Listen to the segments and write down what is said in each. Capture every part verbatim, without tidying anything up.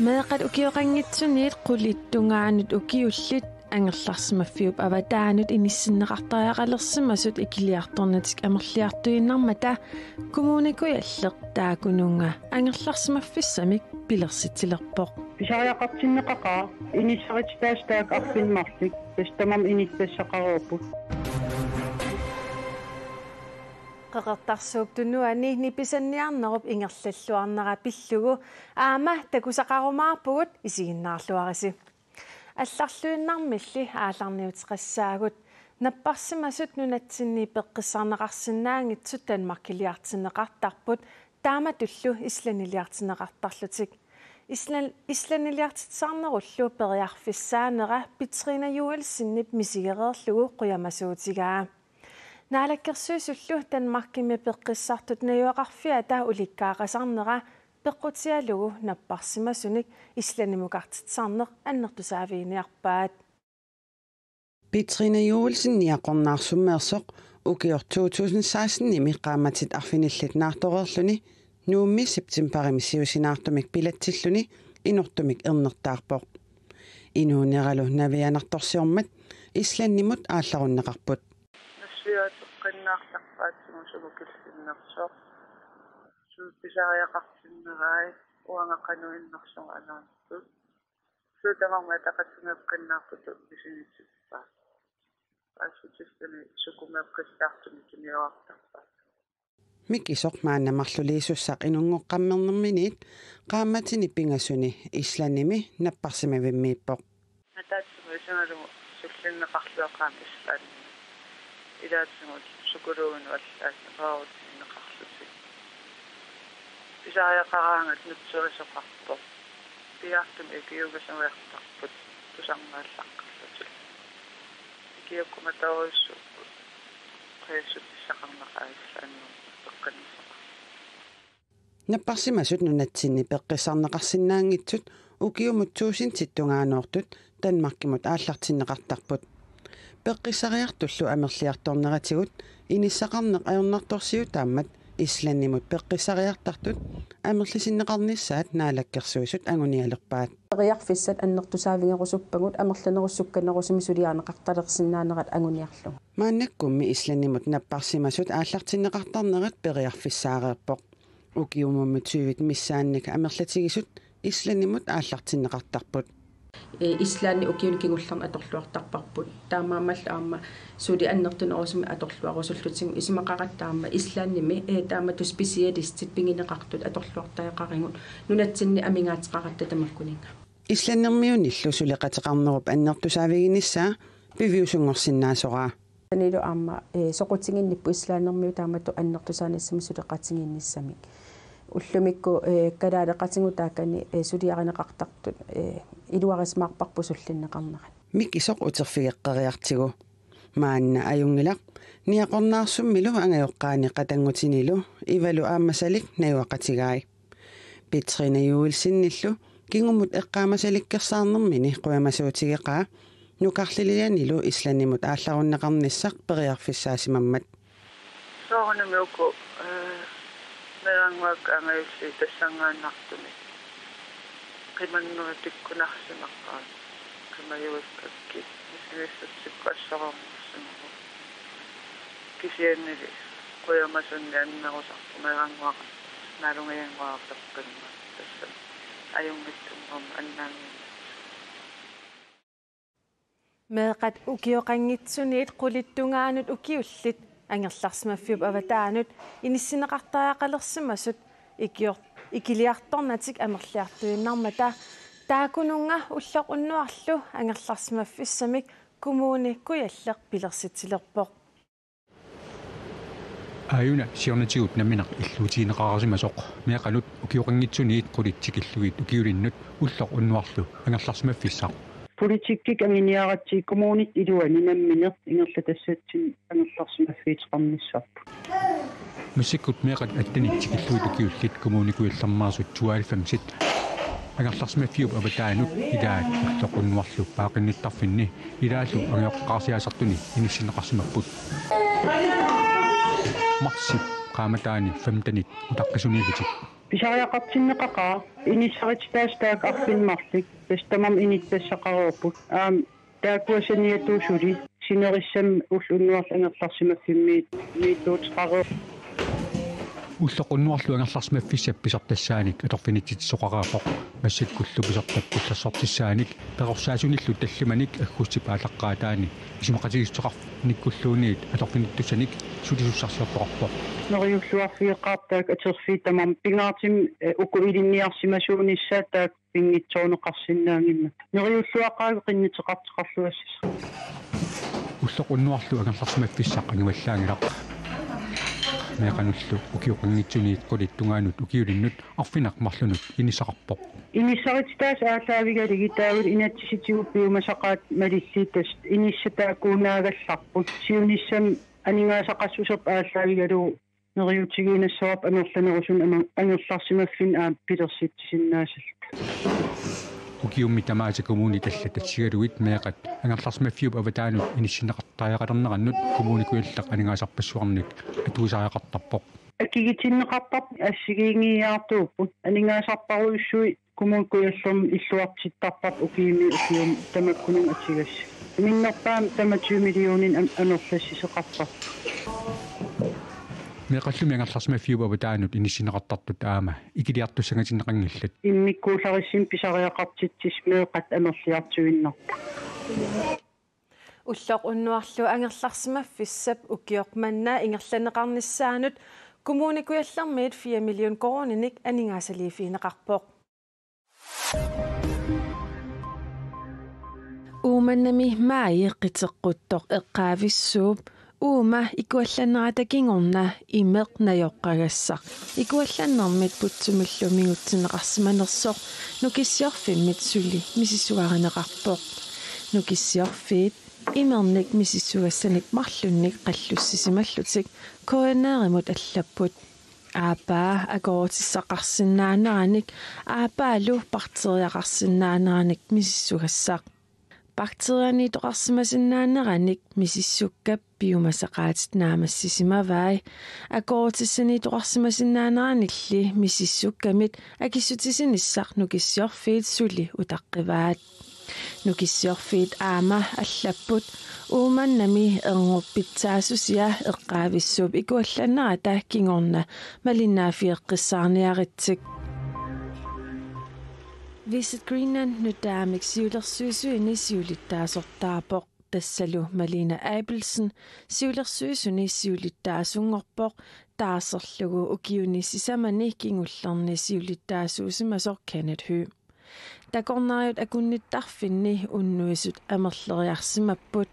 Meeqqat ukioqanngitsuniit qulit tungaanut ukiullit angerlarsimaffiup avataanut inissinneqartariaqalersimasut ikiliartornatik amerliartuinnarmata Kommune Kujalleq taakkununnga angerlarsimaffissamik pilersitsilerpoq. Pisariaqartinneqaqaaq inisserititaasut taakku arfineq-marluk, tassa tamarmik inissassaqareerput. Qeqertarsuup Tunuani nipisanniarnerup ingerlalluarnera pillugu aamma takusaqarumaarpugut, isiginnaarluarisi. Allarluinnarmilli aallarniuteqassaagut. Napparsimasut nunatsinni peqqissarneqarsinnaanngitsut Danmarkiliartinneqartarput, taamatullu Islandiliartinneqartarlutik. Island-, Islandiliartitsisarnerullu periarfissaanera Petrina Joelsenip misigereerlugu qujamasuutigaa. Naalakkersuisullu Danmarkimi peqqissartut najugaqarfiata ulikkaaqasarnera peqqutigalugu napparsimasunik Islandimukartitsisarneq annertusaaviginiarpaat. Petrina Joelsen Niaqornaarsummeersoq ukioq to tusind seksten-imi qaammatit arfinillit naartoreerluni Nuummi septembarimi siusinaartumik pilatsilluni inortumik ernertaarpoq. Inuuneralu navianartorsiormat Islandimut aallarunneqarput. Nassuiaateqqinnaartarpaatigut sumut killinnersoq. Suut pisariaqartinnerai uanga qanoq innarsunga anaanatut. Suut tamarmik ataqatigiiqqinnaartutut misigitippaa. Assutissani sukumeeqqissaartumik tuniorartarpaat. Mikisoq maanna marluliisussaq inunngoqqammernerminiit qaammatini pingasuni Islandimi napparsimavimmiippoq. Ataatsimut isigalugu sullinneqarluaqaaq Islandimi. Ilaatigut sukuluunut allaat napaarutigineqarlutik. Pisariaqaraangat nutserisoqarpoq. Piaartumik ikiuugasuartarput tusarnaallaqqillutik. Ikiuukkumatorujussuupput. Qiassutissaqarnaqaaq Islandimi peqqinnisaqarluni. Napparsimasut nunatsinni peqqissarneqarsinnaanngitsut ukiumut tuusintit tungaanoortut Danmarkimut aallartinneqartarput. Peqqissariartullu amerliartorneratigut inissaqarneq ajornartorsiutaammat Islandimut peqqissariartartut amerlisinneqarnissaat Naalakkersuisut angunialerpaat. Periarfissat annertusaavigerusuppagut amerlanerussukkanerusumik suliarineqartalersinnaanerat anguniarlugu. Maannakkummi Islandimut napparsimasut aallartinneqartarnerat periarfissaareerpoq. Ukiumummi tyvit missaannik amerlatigisut Islandimut aallartinneqartarput. Ee, Islandi ukiuni kingullerni atorluartarparput. Taamaammallu aamma suli annertunerusumik atorluarusullutigu, isumaqaratta aamma Islandimi, ee, taamatut specialistit pigineqartut atorluartariaqarigut nunatsinni amigaateqaratta tamakkuninnga. Islandermiunillu suleqateqarnerup annertusaaviginissaa piviusunngorsinnaasoraa. Tanilu aamma, ee, soqutiginnipput islandermiut taamatut annertusaanissamik suleqatigiinnissamik. Ullumikkut, ee, kalaaleqatigut taakani, ee, suliarineqartartut, ee, iluarisimaarparput sullinneqarnerat. Mikisoq uterfigeqqeriartigu. Maanna ajunngilaq Niaqornaarsummilu angajoqqaani qatanngutinilu Ivalu aamma Salik najugaqatigai. Petrina Joelsenillu kingumut eqqaamasalikkersaarnermini qujamasuutigeqaa nukarlilianilu Islandimut aallarunneqarnissaq periarfissaasimammat. Soorunami uku, ee, meerannguakka angajulliit tassanngaannartumik qimannerit pikkunarsimaqaat, qimajuikkakkit misigissutsikkut assorujussuarmik. Kisiannili qujamasunik annerusarput meerannguaq naalungajanngua peqqimmat, tassami ajunngitsunnguamik annaannginnatsigit. Meeqqat ukioqanngitsuniit qulit tungaanut ukiullit angerlarsimaffiup avataanut inissinneqartariaqalersimasut ikior-, ikiliartornatik amerliartuinnarmata taakkununnga ulloq unnuarlu angerlarsimaffissamik Kommune Kujalleq pilersitsilerpoq. Aajuna siornatigut nammineq illuutigineqarsimasoq meeqqanut ukioqanngitsuniit qulit tikillugit ukiulinnut ulloq unnuarlu angerlarsimaffissaq. Politikkikkut anguniaratsigu kommunip iluani nammineq ingerlatassatsinnik angerlarsimaffiuteqarnissarput. Massikkut meeqqat attenit tikillugit ukiullit Kommune Kujallermeersut tooghalvfemsit angerlarsimaffiup avataanut ilaat ulloq unnuarlu paaqqinnittarfinni ilaallu angajoqqaarsiaasartuni inissinneqarsimapput. Marsip qaammataani femtenit utaqqisuniillutik. Pisariaqartinneqaqaaq, inissarititaasa taakku arfineq-marluk, tassa tamarmik inittassaqareerput. Aamma taakkua saniatigut suli sinerissami ulloq unnuarlu angerlarsimaffimmiit-, -miittuuteqareerpoq. Ulloq unnuarlu angerlarsimaffissap pisortassaanik atorfinitsitsisoqareerpoq. Massakkullu pisortat ullersortissaanik perorsaasunillu tallimanik aggustip aallaqqaataani isumaqatigiissuteqarnikkulluunniit atorfinittussanik sulisussarsiortoqarpoq. Neriulluarfigeqaarput taakku atorfiit tamarmik, pingaartumik, eh, uku ilinniarsimasuunissaat taakku pinngitsoorneqarsinnaanngimmata. Neriulluaqaavit qinnuteqartoqarluassasut. Ulloq unnuarlu angerlarsimaffissaq angivallaanngilaq. Meeqqanullu ukiup qanngitsuniit qulit tungaanut ukiulinnut arfineq-marlunut inissaqarpoq. Inissarititaasa aallaavigalugit taavalu inatsisitigut piumasaqaat malillugu tassa inissat taakkuunaagallarput. Siunissami aningaasaqassuserput aallaavigalugu neriuutigiinnassavarput amerlanerusunik amer-, angerlarsimaffinnik aamma pilersitsisinnaasalluta. Ukiummi tamaasa kommunit allat assigalugit meeqqat angerlarsimaffiup avataanut inissinneqartariaqalernerannut Kommune Kujalleq aningaasarpassuarnik atuisariaqartarpoq. Akigitinneqartarput assigiinngiiaartuupput, aningaasarparujussuit Kommune Kujallermi illuartittarparput ukiumi ukiumi tamakkununnga atugassat. Minnerpaamik femogtyve millioninik am-, amerlassuseqartarput. Meeqqallumi angerlarsimaffiup avataanut inissinneqartartut aamma ikiliartussangatinneqanngillat. Immikkuullarissinni pisariaqartitsisut meeqqat amerliartuinnarput. Ulloq unnuarlu angerlarsimaffissap ukioq manna ingerlanneqarnissaanut Kommune Kujallermiit fire million koruuninik aningaasaliiffigineqarpoq. Uummannami maaji qiteqquttoq eqqaavissuup uuma ikuallannerata kingorna imeq najoqqagassaq ikuallannermit putsumillu mingutsinneqarsimanersoq Nukissiorfimmit suli misissuarineqarpoq. Nukissiorfiit imernik misissugassanik marlunnik qallussisimallutik K N R-imut allapput. Aappaa akoorutissaqarsinnaaneranik aappaalu bakteriaqarsinnaaneranik misissugassaq. Bakterianiittoqarsimasinnaaneranik misissukkap piumasaqaatit naammassisimavai. Akoorutissaniittoqarsimasinnaaneranikli misissukkamit akissutisinissaq Nukissiorfiit suli utaqqivaat. Nukissiorfiit aamma allapput Uummannami ernup pitsaassusia eqqaavissuup ikuallannerata kingorna malinnaaffigeqqissaarniaritsik. Visit Greenland nutaamik siulersuisuni siulittaasortaarpoq. Tassalu Malene Abelsen siulersuisuni siulittaasunngorpoq taarserlugu ukiuni sisamani kingullerni siulittaasuusimasoq Kenneth Høegh. Takornariat akunnittarfinni unnuisut amerleriarsimapput.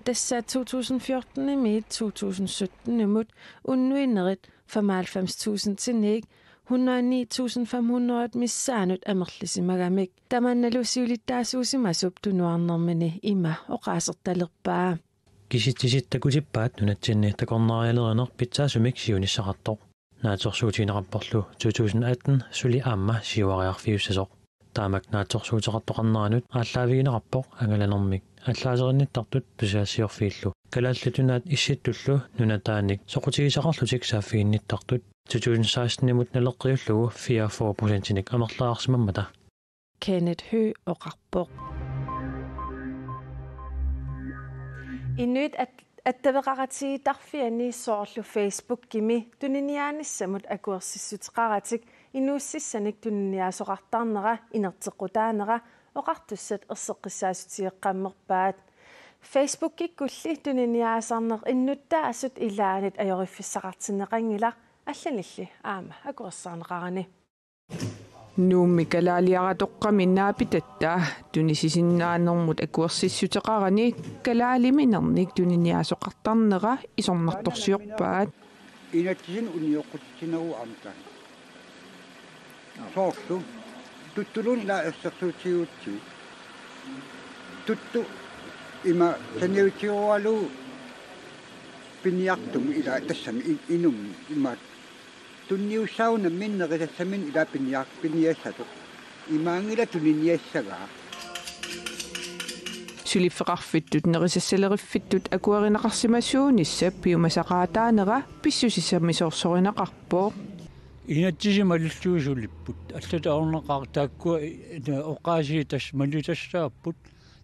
Tassa to tusind fjorten-imiit to tusind sytten-imut unnuinerit femoghalvfems tusind-iniit hundrede ni tusind fem hundrede missaanut amerlisimagamik. Tamannalu siulittaasuusimasup tunuarnermini ima oqaasertalerpaa. Kisitsisit takutippaat nunatsinni takornarialerineq pitsaasumik siunissaqartoq. Naatsorsuutigineqarporlu to tusind atten suli aamma siuariarfiussasoq. Taamak naatsorsuuteqartoqarneranut aallaavigineqarpoq angalanermik allaaserinnittartut tusagassiorfiillu Kalaallit Nunaat Issittullu nunataanik soqutigisaqarlutik saaffiginnittartut to tusind seksten-imut naleqqiullugu fireogfyrre procentinik amerleriarsimammata. Kenneth Høegh oqarpoq. Inuit at-, attaveqaqatigiittarfianni soorlu Facebookimi tuniniaanissamut akuersissuteqaratik inuussissanik tuniniaasoqartarnera inerteqqutaanera oqartussat erseqqissaatigeqqammerpaat. Facebookikkulli tuniniaasarneq innuttaasut ilaanni ajoriffissaqartinneqanngilaq allanilli aamma akuersaarneqarani. Nuummi kalaaliaratoqqami naapitatta tunisisinnaanermut akuersissuteqarani kalaaliminernik tuniniaasoqartarnera isornartorsiorpaat. Inatsisinik unioqqutissinagu aamma taanna. Soorlu tuttuluunniit ilaa assersuutigigutsigu. Tuttu ima saniatigoralugu piniartumik ilaa tassami i-, inummi ima tunniussagunarpoq nammineq nerisassaminnik ilaa piniar-, piniassasoq. Imaanngilaq tuniniassagaa. Suliffeqarfittut nerisassaleriffittut akuerineqarsimasuunissap piumasaqaataanera pissusissamisoorsorneqarpoq. Inatsisip malillugu sulipput. Allatut ajornaqaaq taakkua, eh, oqaasii tassa malitassaapput.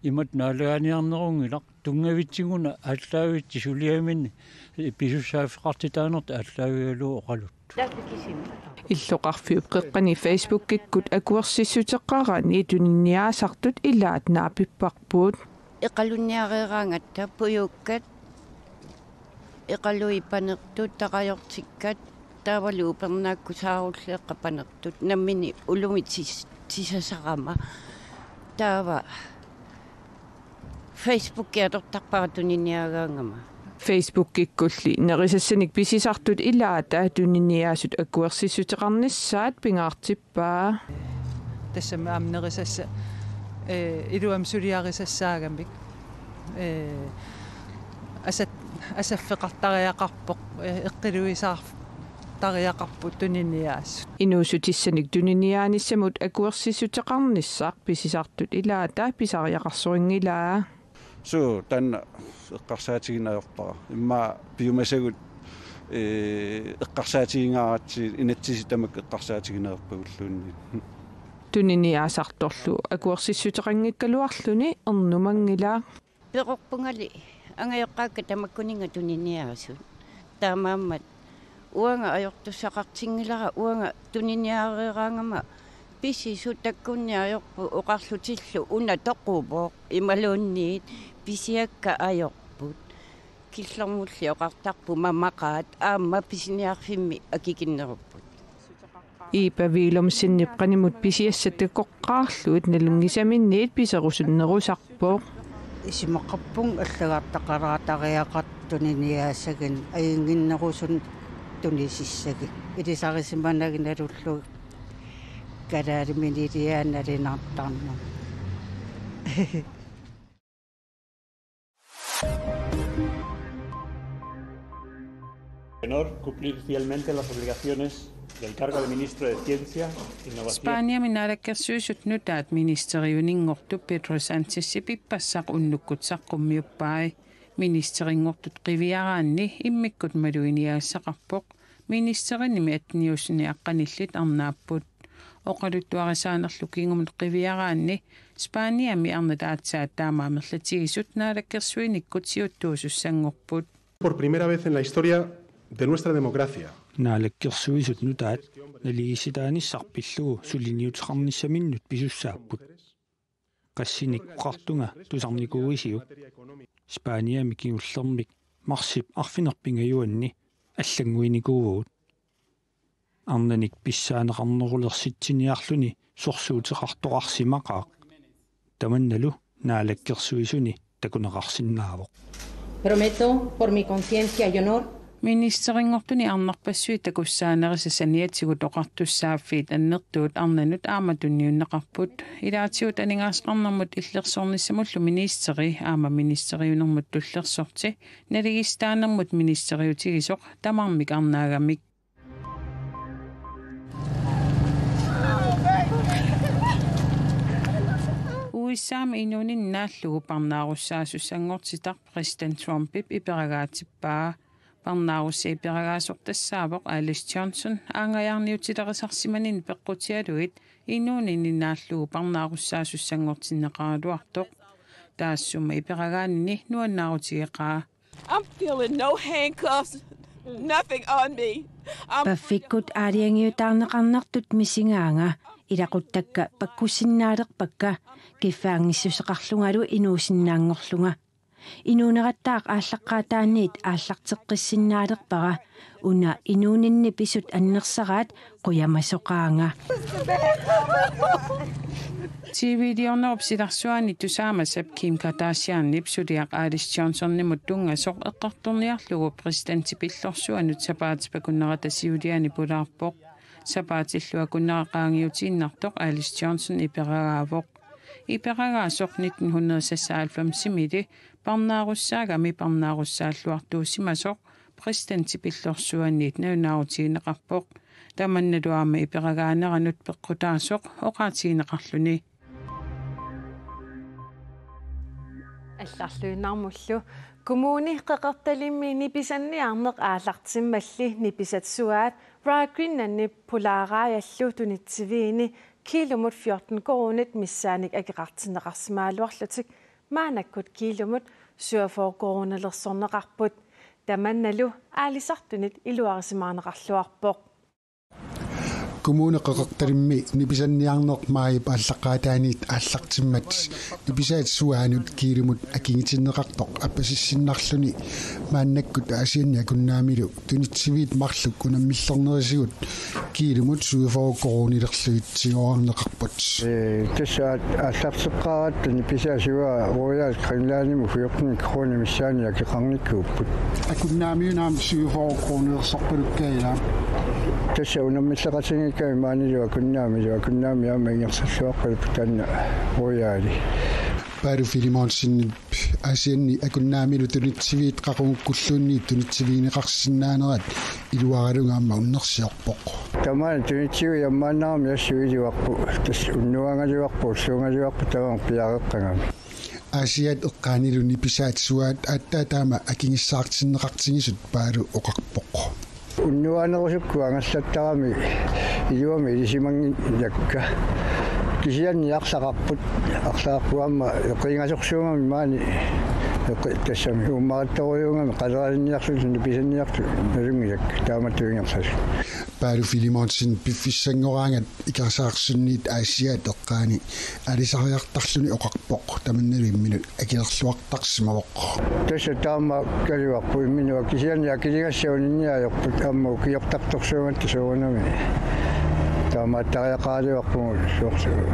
Imatut naalagaaniarnerunngilaq. Tunngavitsiguna aallaavittut suliaminni pisussaaffeqartitaanertut aallaavigalugu oqaluttoq. Illoqarfiup qeqqani Facebookikkut akuersissuteqarani tuniniaasartut ilaat naapipparput. Eqalunniareeraangatta pujuukkat, eqalui panertut, tarajortikkat, taavalu upernaakkut saarulleeqqat panertut, nammineq ulumi tis-, tisasarama. Taava Facebooki atortarpara tuniniagaangama. Facebookikkulli nerisassanik pisisartut ilaata tuniniaasut akuersissuteqarnissaat pingaartippaa. Tassami aamma nerisassat, eh, iluamik suliarisassaagamik. Eh, asat-, asaffeqartariaqarpoq, eh, eqqiluisaartariaqarput tuniniaasut. Inuussutissanik tuniniaanissamut akuersissuteqarnissaq pisisartut ilaata pisariaqarsorinngilaa. Suu, taanna eqqarsaatigineq ajorpara. Immaqa piumasagut, eh, eqqarsaatigingaaratsigu inatsisit tamakku eqqarsaatigineqarpagulluunniit. Tuniniaasartorlu akuersissuteqanngikkaluarluni ernumanngilaq. Peqorpungali angajoqqaakka tamakkuninnga tuniniaasut. Taamaammat uanga ajortussaqartinngilara, uanga tuniniareeraangama pisisut takkunniarput oqarlutillu una toquvoq imaluunniit pisiakka ajorput. Killormulli oqartarput mamaqaat aamma pisiniarfimmi akikinnerupput. Iipa Willumsenip qanimut pisiassat takoqqaarlugit nalunngisaminniit piserusunnerusarpoq. Isumaqarpunga allagartaqalaartariaqartut tuniniaasagut ajunnginnerusunik tunisissagit. Ilisarisimanagit nalullugit kalaaliminik iliaannalinartarnut. Honor cumplir fielmente las obligaciones del cargo de ministro de Ciencia, Innovación. Spaniami naalakkersuisut nutaat ministeriuninngortup Pedro Sánchezip ippassaq unnukkut saqqummiuppai. Ministerinngortut qiviaraanni immikkut maluginiagassaqarpoq. Ministerinimi atteniusuni aqqanillit arnaapput. Oqaluttuarisaanerlu kingumut qiviaraanni Spaniami arnat aatsaat taama amerlatigisut naalakkersuinikkut siuttuusussanngorput. Por primera vez en la historia de nuestra democracia. Naalakkersuisut nutaat naligiissitaanissaq pillugu suliniuteqarnissaminnut pisussaapput. Qassinik oqartunga tusarnikuuisiuk? Spaniami kingullermik marsip arfineq-pingajuanni allannguinikuuvugut. Arnanik pissaaneqarnerulersitsiniarluni sorsuuteqartoqarsimaqaaq. Tamannalu naalakkersuisuni takuneqarsinnaavoq. Prometo por mi conciencia y honor. Ministerinngortuni arnarpassuit takussaanerisa saniatigut oqartussaaffiit annertuut arnanut aamma tunniunneqarput. Ilaatigut aningaasaqarnermut illersornissamullu ministeri aamma ministeriunermut tullersorti naligiissitaanermut ministeriutigisoq tamarmik arnaagamik. U S A-mi inuunini naallugu parnaarussaasussanngortitaq præsident Trumpip iperagaatippaa. Parnaarussaq iperagaasoq tassaavoq Alice Johnson aanngajaarniutilerisarsimanini peqqutigalugit inuunini naallugu parnaarussaasussanngortinneqaraluartoq. Taassuma iperagaanini nuannaarutigeqaa. I'm feeling no handcuffs, nothing on me. I'm Paffikkut aalajangiutaarneqarnertut misigaanga, ilaquttakka pakkussinnaalerpakka, kiffaanngissuseqarlungalu inuusinnaanngorlunga. Inuunerattaaq aallaqqaataaniit aallarteqqissinnaalerpara, una inuuninni pisut annersaraat qujamasoqaanga. T V-liornerup silarsuani tusaamasap Kim Kardashianip suliaq Alice Johnsonimut tunngasoq eqqartorniarlugu præsidentip illorsuanut sapaatip akunnerata siuliani pulaarpoq. Sapaatillu akunnera qaangiutiinnartoq Alice Johnson iperagaavoq. Iperagaasoq nitten hundrede seksoghalvfems-imili parnaarussaagami parnaarussaalluartuusimasoq præsidentip illorsuaniit nalunaarutigineqarpoq. Tamannalu aamma iperagaaneranut peqqutaasoq oqaatigineqarluni. Allarluinnarmullu Kommune Qeqertalimmi nipisanniarneq aallartimmalli nipisat suaat Royal Greenlandip pulaaraajallu tunitsiviini kiilumut fjorten koruunit missaannik akeqartinneqarsimagaluarlutik maannakkut kiilumut syvogfyrre koruunilersorneqarput. Tamannalu aalisartunit iluarisimaarneqarluarpoq. Kommune Qeqertalimmi nipisanniarneq maajip aallaqqaataaniit aallartimmat nipisaat suaanut kiilumut akingitinneqartoq appasissinnarluni maannakkut Aasianni Akunnaamilu tunitsiviit marluk unammillernerisigut kiilumut syvogfyrre koruunilerlugit tigoorarneqarput. Ee, tassa aat-, aallarteqqaaratta nipisaat suaat Royal Greenlandimut fjorten koruunit missaannik akeqarnikuupput. Akunnaamiuna aamma syvogfyrre koruunilersorpalukkaat, ilaa? Tassa unammilleqatigiikkami maanilu Akunnaamilu, Akunnaami aamma ingerlalluarpaluppoq taanna Royali. Paalu Filemonsenip Aasianni Akunnaamilu tunitsiviit qaqugukkulluunniit tunitsivigineqarsinnaanerat iluaralugu aamma unnersiorpoq. Tamaani tunitsiviit ammaannarami assut iluarpoq. Tassa unnuagaluarpoq, ulluugaluarpoq, tamanna piareeqqagami. Aasiaat eqqaanilu nipisaat suaat aatsaat taama akigissaartinneqartigisut Paalu oqarpoq. Unnuaanerusukkut angallattarami iluamik ilisimanngilakka. Kisianni arlaqarput, arlaqarput aamma eqiingasorsuugami maani eqi-, tassami uummarittorujuugami qaleralinniarlutik nipisanniartut nalunngilakka taamatut ingerlasut. Paalu Filemonsen piffissanngoraangat Ikerasaarsunniit Aasiaat eqqaani aalisariartarluni oqarpoq, tamannalu imminut akilerluartarsimavoq. Tassa taamaakkaluarpoq imminut, kisianni akiligassat uninniarput aamma ukiortartorsuugatta soorunami. Taamaattariaqaraluarpugut soorlu.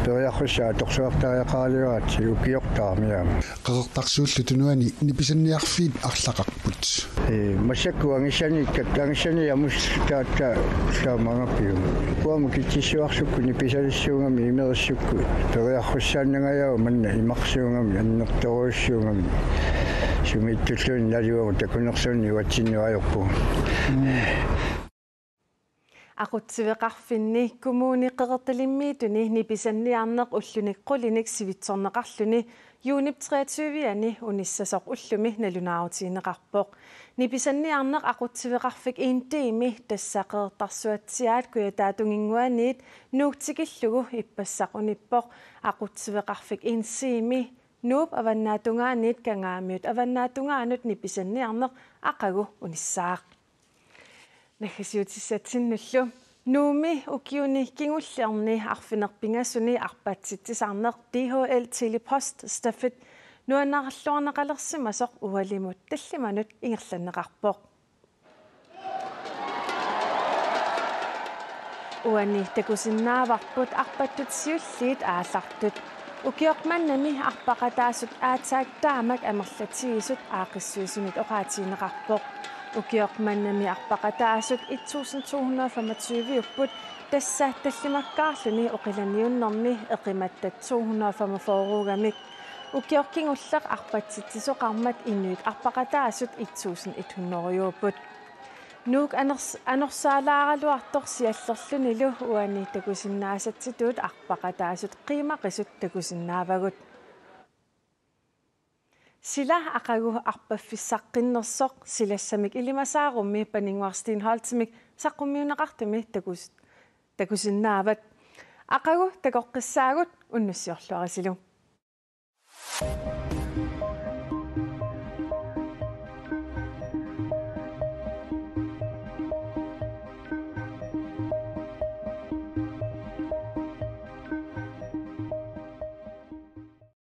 Periarfissat atorluartariaqaraluaratsigit ukiortarami aamma. Qeqertarsuullu Tunuani nipisanniarfiit arlaqarput. Ee, massakkut angissanikkat, angissani amussutaat taamaanngappiuk. Uanga kitsissuarsukkut nipisalissuugami imerissukkut. Periarfissaannangajaavoq manna imarsuugami, annertoorujussuugami. Sumiitsulluunniit naluagut takunerluunniit uatsinnut ajorpugut. Mm. Aqutsiveqarfinni Kommune Qeqertalimmiittuni nipisanniarneq ullunik qulinik sivitsorneqarluni juunip treogtyve-ani unissasoq ullumi nalunaarutigineqarpoq. Nipisanniarneq aqutsiveqarfik en D-mi, tassa Qeqertarsuatsiaat Kujataatunginnguaniit Nuuk tikillugu, ippassaq unippoq aqutsiveqarfik en C-mi, Nuup avannaatungaaniit Kangaamiut avannaata tungaanut nipisanniarneq aqagu unissaaq. Naggasiutissatsinnullu. Nuummi ukiuni kingullerni arfineq-pingasuni arpatsitsisarneq D H L Tele-Post Stafet nuannaralluarneqalersimasoq ualimut tallimanut ingerlanneqarpoq. Uani takusinnaavarput arpattut siulliit aallartut. Ukioq manna arpaqataasut aatsaat taamak amerlatigisut aaqqissuisunit oqaatigineqarpoq. Ukioq manna arpaqataasut et tusind to hundrede og femogtyve-upput, tassa tallimakkaarluni oqilaniunnermi eqimattat to hundrede og femogfyrre-gamik. Ukioq kingulleq arpatsitsisoqarmat inuit arpaqataasut et tusind et hundrede-upput. Nuuk anors-, anorsaalaaraluartoq siallerlunilu uani takusinnaasatsitut arpaqataasut qiimaqisut takusinnaavagut. Sila aqagu arpaffissaqqinnersoq silassamik ilimasaarummi Paninnguaq Steenholdtimik saqqummiunneqartumi takus-, takusinnaavat. Aqagu takoqqissaagut, unnussiorluarisilu.